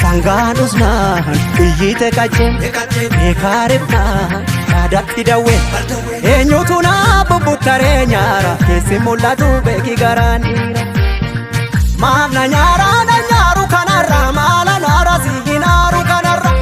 Sangaan usnaan iyyite qacceen beekaa ribnaan yaadatti dawwee eenyutu naa bubbuttaree nyaara keessi mul'atu beeki garaan dhiira. Maaf na nyaara na nyaaru kanarra maala naara si hinaaru kanarra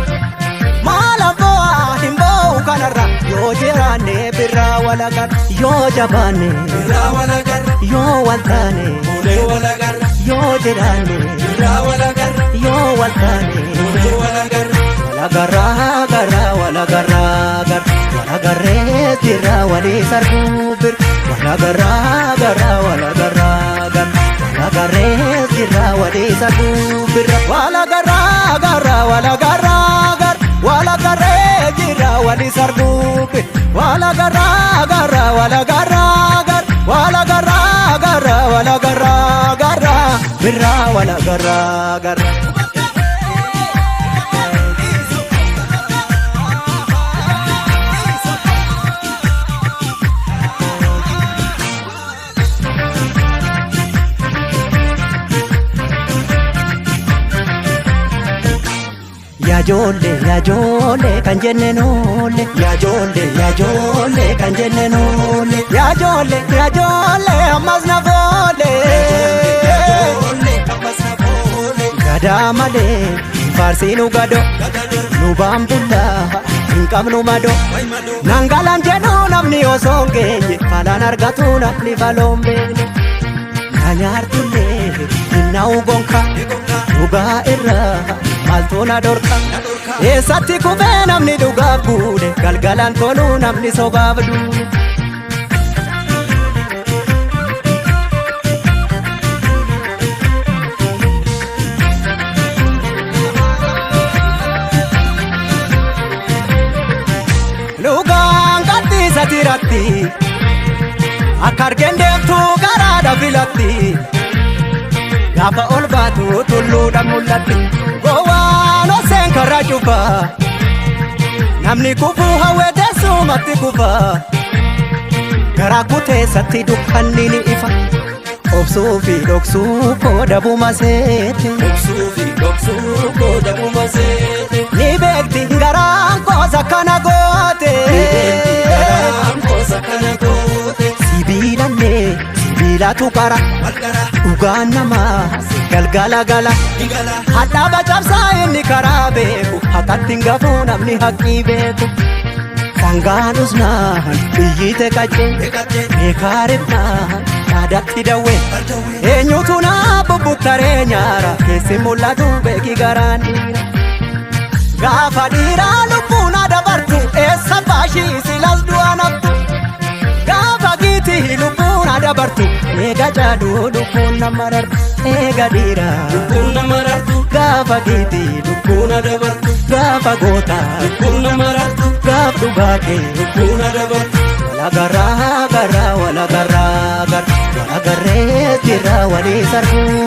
maala bo'aa hin bo'u kanarra yoo jiraanne birraa walagarra yoo jabaanne Birraa walagarra. yoo waltaane Fuulee walagarra. yoo jiraanne Birraa walagarra. yoo waltaane. Fuulee walagarra. Walagarraa garraa walagarraa gar walagarree jirra walii sarbuu bir walagarraa garraa walagarraa gar walagarree jirra walii sarbuu bir walagarraa garraa walagarraa gar walagarree jirra walii sarbuu bir walagarraa garraa walagarraa gar walagarraa garraa walagarraa garraa birraa walagarraa garraa. Yaajoollee yaajoollee kan jenne noolle yaajoollee yaajoollee kan jenne noolle yaajoollee yaajoollee ammas na foole. Ijoollee ammas na foole. Gadaa malee hin faarsiinu gado nu baambullaa hin qabnu mado. Nangalaan jedhu namni osoo hin geenye falaan argatu namni faloon beekne. Na nyaartullee hin na'u gonka dhugaa irraa maaltu na dhorka. Eessatti kufee namni dhugaaf guune galgalaan toluu namni sobaaf duune. Dhugaan qabxiisa tiratti akka argeen deemtu garaadha filatti gaafa ol baatu tulluudha mul'atti gowwaan oseen karaa cufa namni kufuu hawwee teessumatti kufa garaa kuteessatti dukkanni ni ifa obsuu fi dhoksuu koodabuma seete. Dhoksuu fi dhoksuu koodabuma seete. Ni beekti garaan koosa kana goote. Garaan koosa kana goote. Sibiilallee sibiilatu qara Walqara dhugaan namaa galgala gala. ni gala. Hadhaaba cabsaa inni karaa beeku haqatti hin gafuu namni haqqii beeku. Sangaan usnaan iyyite qaccee Eegattee beekaa ribnaan yaadatti dawwee. bardawee. Eenyutu naa bubbuttaree nyaara keessi mul'atu beeki garaan dhiira. Gaafa dhiiraa lubbuun dabartu eessa baashii silas du'a naftu. Gaafa giitii lubbuun dabartu eega jaaduu lubbuun nama rartu eega dhiiraa. Lubbuun nama rartu. Gaafa giitii Lubbuun dabartu. gaafa gootaa Lubbuun nama rartu. gaaf dhugaa kee. Lubbuun dabartu. Walagarraa garraa walagarraa gar walagarree jirra walii sarbuu.